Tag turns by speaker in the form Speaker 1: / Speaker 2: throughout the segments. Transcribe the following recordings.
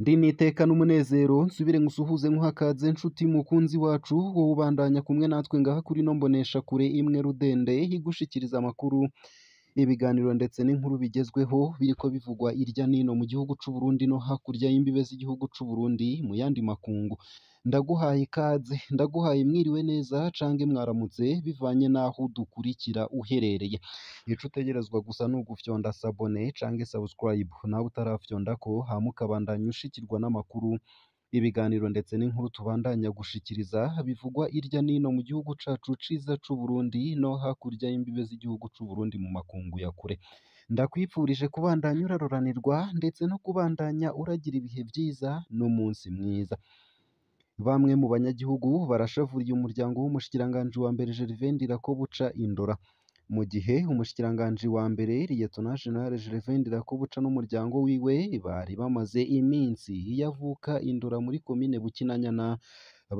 Speaker 1: Ndi niteka n'umunezero nsubire ngusuhuze nkuhakaze nshuti mukunzi wacu, wowe ubandanya kumwe natwe ngaha kuri no mbonesha kure imwe rudende igushikiriza amakuru, ibiganiro ndetse n'inkuru bigezweho biriko bivugwa irya nino mu gihugu c'u Burundi no hakurya y'imbibe z'igihugu c'u Burundi mu yandi makungu. Ndaguhaye ikaze, ndaguhaye mwiriwe neza cange mwaramutse bivanye n'aho udukurikira uherereye. Ico utegerezwa gusa ni ugufyonda sabone cange subscribe, nawe utarafyondako hama ukabandanya ushikirwa n'amakuru, ibiganiro ndetse n'inkuru tubandanya gushikiriza bivugwa irya nino mu gihugu cacu ciza c'u Burundi no hakurya y'imbibe z'igihugu c'u Burundi mu makungu ya kure. Ndakwifurije kubandanya uraroranirwa ndetse no kubandanya uragira ibihe vyiza n'umunsi mwiza. Bamwe mu banyagihugu barashavuriye umuryango w'umushikiranganji wa mbere Gervais Ndirakobuca Indora. Mu gihe umushikiranganji wa mbere Liyetona Jenerali Gervais Ndirakobuca n'umuryango wiwe bari bamaze iminsi iyo avuka Indora muri komine Bukinanyana,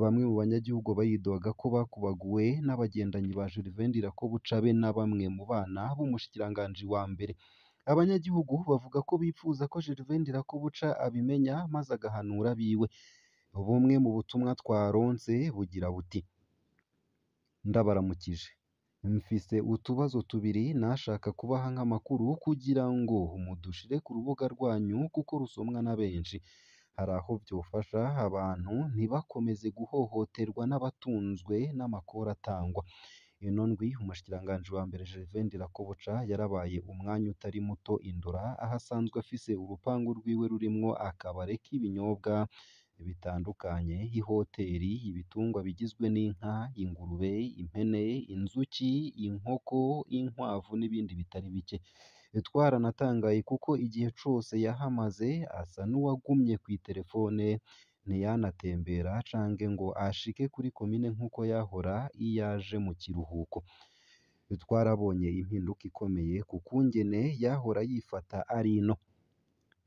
Speaker 1: bamwe mu banyagihugu bayidoga ko bakubaguwe n'abagendanyi ba Gervais Ndirakobuca be na bamwe mu bana b'umushikiranganji wa mbere. Abanyagihugu bavuga ko bipfuza ko Gervais Ndirakobuca abimenya maze agahanura abiwe. Bumwe mu butumwa twaronse bugira buti: ndabaramukije, mfise utubazo tubiri nashaka kubaha nk'amakuru kugira ngo mudushire ku rubuga rwanyu kuko rusomwa na benshi. Hari aho vyofasha abantu ntibakomeze guhohoterwa n'abatunzwe n'amakori atangwa. Ino ndwi umushikiranganji wa mbere Gervais Ndirakobuca yarabaye umwanya utari muto Indora, aho asanzwe afise urupangu rwiwe rurimwo akabare k'ibinyobwa bitandukanye, ihoteri, ibitungwa bigizwe n'inka, ingurube, impene, inzuki, inkoko, inkwavu n'ibindi bitari bike. Twaranatangaye kuko igihe cose yahamaze asa n'uwagumye kw'iterefone, ntiyanatembera cange ngo ashike kuri komine nk'uko yahora iyo aje mu kiruhuko. Twarabonye impinduka ikomeye ku kungene yahora yifata ari ino.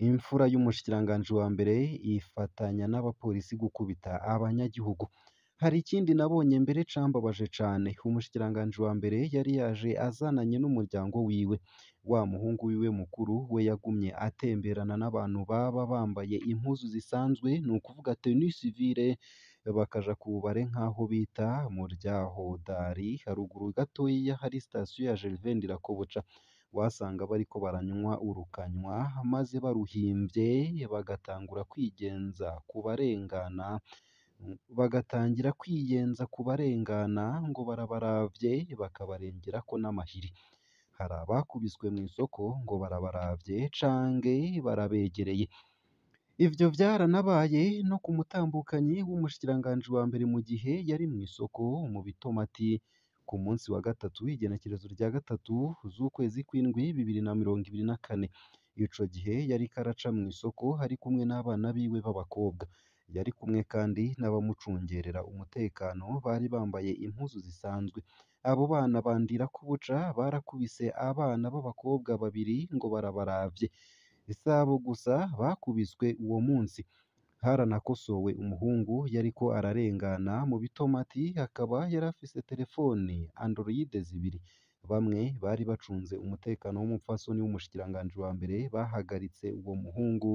Speaker 1: Imfura y'umushikiranganji wa mbere ifatanya n'abapolisi gukubita abanyagihugu. Hari ikindi nabonye mbere cambabaje cane. Umushikiranganji wa mbere yari yaje azananye n'umuryango wiwe. Wa muhungu wiwe mukuru we yagumye atemberana n'abantu baba bambaye impuzu zisanzwe, ni ukuvuga tenue civile, bakaja ku bubare nk'aho bita mu rya Hodari, haruguru gatoya hari sitasiyo ya Gervais Ndirakobuca. Wasanga bariko baranywa urukanywa maze baruhimvye bagatangura kwigenza ku barengana, bagatangira kwiyenza ku barengana ngo barabaravye bakabarengerako n'amahiri. Hari abakubiswe mw'isoko ngo barabaravye cange barabegereye. Ivyo vyaranabaye no ku mutambukanyi w'umushikiranganji wa mbere mu gihe yari mw'isoko mu Bitomati ku munsi wa gatatu igenekerezo rya 3 z'ukwezi kw'indwi 2024. Ico gihe yariko araca mw'isoko ari kumwe n'abana biwe b'abakobwa. Yari kumwe kandi n'abamucungerera umutekano bari bambaye impuzu zisanzwe. Abo bana ba Ndirakobuca barakubise abana b'abakobwa babiri ngo barabaravye. S'abo gusa bakubiswe uwo munsi, haranakosowe umuhungu yariko ararengana mu Bitomati akaba yarafise terefone Android zibiri. Bamwe bari bacunze umutekano w'umupfasoni w'umushikiranganji wa mbere bahagaritse uwo muhungu,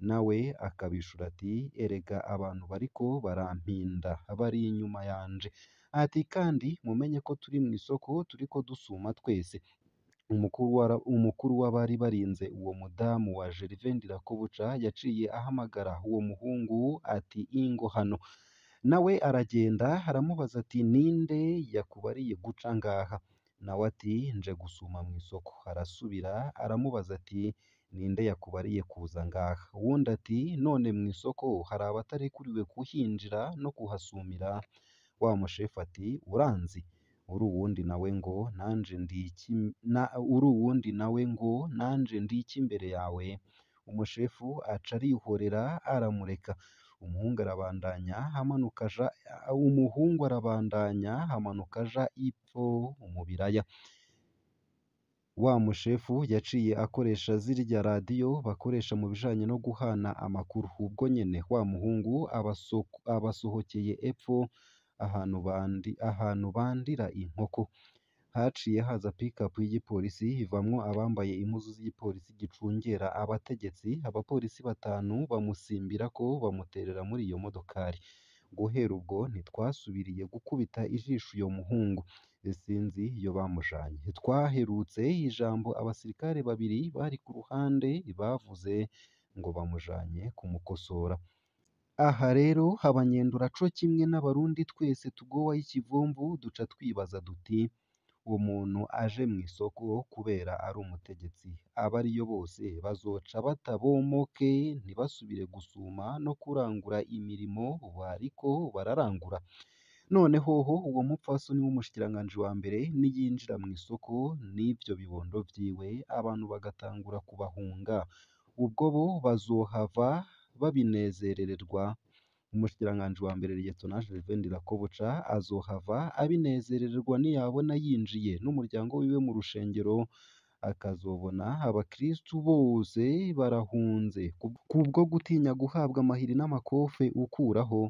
Speaker 1: nawe akabishura ati: erega abantu bariko barampinda bari inyuma yanje. Ati kandi mumenye ko turi mw'isoko turiko dusuma twese. Umukuru w'abari barinze uwo mudamu wa Gervais Ndirakobuca yaciye ahamagara uwo muhungu ati ingo hano. Nawe aragenda aramubaza ati ninde yakubariye guca ngaha? Nawe ati nje gusuma mw'isoko. Arasubira aramubaza ati ninde yakubariye kuza ngaha? Uwundi ati none mw'isoko hari abatarekuriwe kuhinjira no kuhasumira? Wa mushefu ati uranzi? Uri uwundi nawe ngo nanje ndi iki uri uwundi nawe ngo nanje ndi iki imbere yawe? Umushefu aca arihorera aramureka. Umuhungu arabandanya amanuka aja umuhungu arabandanya amanuka aja ipfo mu biraya. Wa mushefu yaciye akoresha zirya radiyo bakoresha mu bijanye no guhana amakuru. Ubwo nyene wa muhungu abasohokeye epfo ahantu bandira inkoko. Haciye haza pick-up y'igipolisi ivamwo abambaye impuzu z'igipolisi gicungera abategetsi, abapolisi batanu bamusimbirako bamuterera muri iyo modokari. Guhera ubwo ntitwasubiriye gukubita ijisho uyo muhungu, sinzi iyo bamujanye. Twaherutse ijambo abasirikare babiri bari ku ruhande bavuze ngo bamujanye kumukosora. Aha rero abanyendura co kimwe n'abarundi twese tugowa y'ikivumvu duca twibaza duti uwo muntu aje mw'isoko kubera ari umutegetsi, abariyo bose bazoca batabomoke ntibasubire gusuma no kurangura imirimo bariko bararangura. None hoho uwo mupfasoni w'umushikiranganji wa mbere niyinjira mw'isoko n'ivyo bibondo vyiwe abantu bagatangura kubahunga, ubwo bo bazohava babinezerererwa. Umushikiranganji wa mbere Liyetona Gervais Ndirakobuca azohava abinezerererwa niyabona yinjiye n'umuryango wiwe mu rushengero, akazobona abakristu bose barahunze kubwo gutinya guhabwa amahiri n'amakofe ukuraho.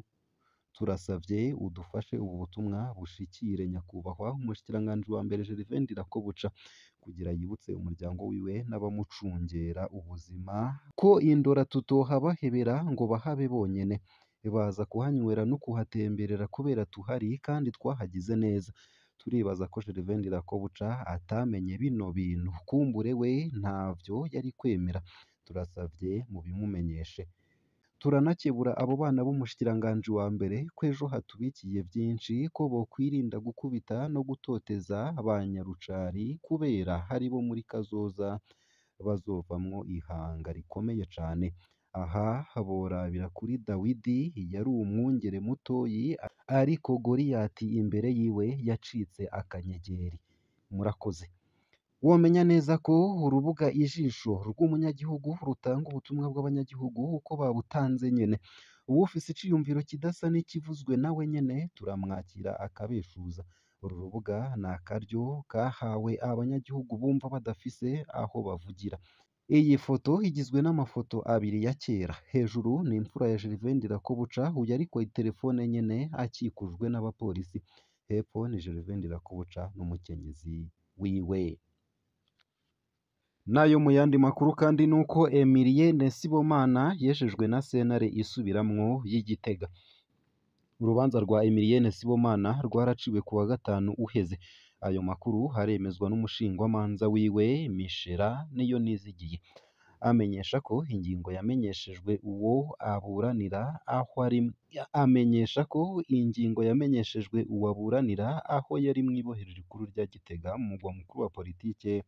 Speaker 1: Turasavye udufashe ubu butumwa bushikire nyakubahwa umushikiranganji wa mbere Gervais Ndirakobuca kugira yibutse umuryango wiwe n'abamucungera ubuzima ko indora tutohabahebera ngo bahabe bonyene, baza kuhanywera no kuhatemberera kubera tuhari kandi twahagize neza. Turibaza ko Gervais Ndirakobuca atamenye bino bintu, kumbure we ntavyo yari kwemera. Turasavye mubimumenyeshe. Turanakebura abo bana b'umushikiranganji wa mbere ko ejo hatubikiye vyinshi, ko bokwirinda gukubita no gutoteza ba nyarucari kubera haribo muri kazoza bazovamwo ihanga rikomeye cane. Aha borabira kuri Dawidi yari umwungere mutoyi ariko Goliyati imbere yiwe yacitse akanyegeri. Murakoze. Womenya neza ko urubuga Ijisho rw'umunyagihugu rutanga ubutumwa bw'abanyagihugu uko babutanze nyene. Uwufise iciyumviro kidasa n'ikivuzwe nawe nyene turamwakira akabeshuza. Uru rubuga ni akaryo kahawe abanyagihugu bumva badafise aho bavugira. Iyi foto igizwe n'amafoto abiri ya kera. Hejuru ni imfura ya Gervais Ndirakobuca, uyu ariko itelefone nyene akikujwe n'abapolisi. Hepfo ni Gervais Ndirakobuca n'umukenyezi wiwe. Nayo mu yandi makuru kandi nuko Emilienne Sibomana yeshejwe na sentare isubiramwo y'i Gitega. Urubanza rwa Emilienne Sibomana rwaraciwe kuwa gatanu uheze. Ayo makuru aremezwa n'umushingwamanza wiwe Michela Niyonizigiye. Amenyesha ko ingingo yamenyeshejwe uwo aburanira aho ari amenyesha ko ingingo yamenyeshejwe uwo aburanira aho yari mw'ibohero rikuru rya Gitega mu mugwa mukuru wa politike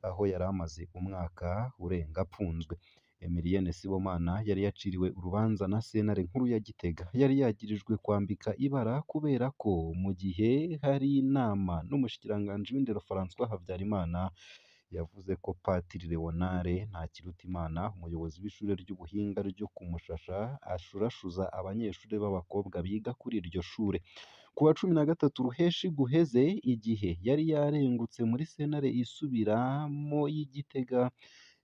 Speaker 1: aho yari amaze umwaka urenga apfunzwe. Emilienne Sibomana yari yaciriwe urubanza na sentare nkuru ya Gitega. Yari yagirijwe kwambika ibara kubera ko mu gihe hari inama n'umushikiranganji w'indero François Habyarimana yavuze ko Patiri Leonard Ntakirutimana, umuyobozi w'ishure ry'ubuhinga ryo ku Mushasha, ashurashuza abanyeshure b'abakobwa biga kuri iryo shure. Ku wa 13 Ruheshi guheze, igihe yari yarengutse muri sentare isubiramo y'i Gitega,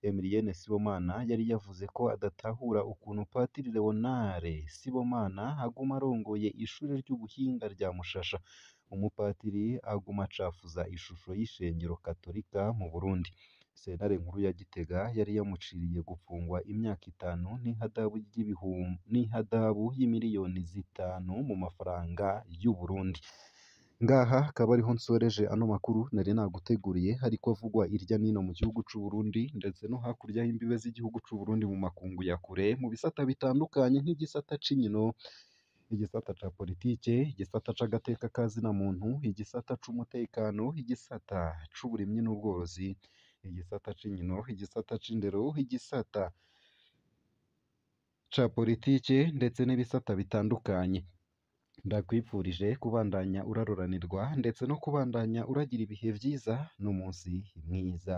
Speaker 1: Emilienne Sibomana yari yavuze ko adatahura ukuntu Patiri Leonard Sibomana aguma arongoye ishure ry'ubuhinga rya Mushasha. Umupatiri aguma acafuza ishusho y'ishengero katolika mu Burundi. Sentare nkuru ya Gitega yari yamuciriye gupfungwa imyaka 5 n'ihadabu y'imiliyoni 5 mu mafaranga y'u Burundi. Ngaha akaba ariho nsoreje ano makuru nari naguteguriye ariko avugwa irya nino mu gihugu c'u Burundi ndetse no hakurya y'imbibe z'igihugu c'u Burundi mu makungu ya kure mu bisata bitandukanye nk'igisata c'inkino, igisata ca politike, igisata c'agateka ka zina muntu, igisata c'umutekano, igisata c'uburimyi n'ubworozi, igisata c'inkino, igisata c'indero, igisata ca politike ndetse n'ibisata bitandukanye. Ndakwifurije kubandanya uraroranirwa ndetse no kubandanya uragira ibihe vyiza n'umunsi mwiza.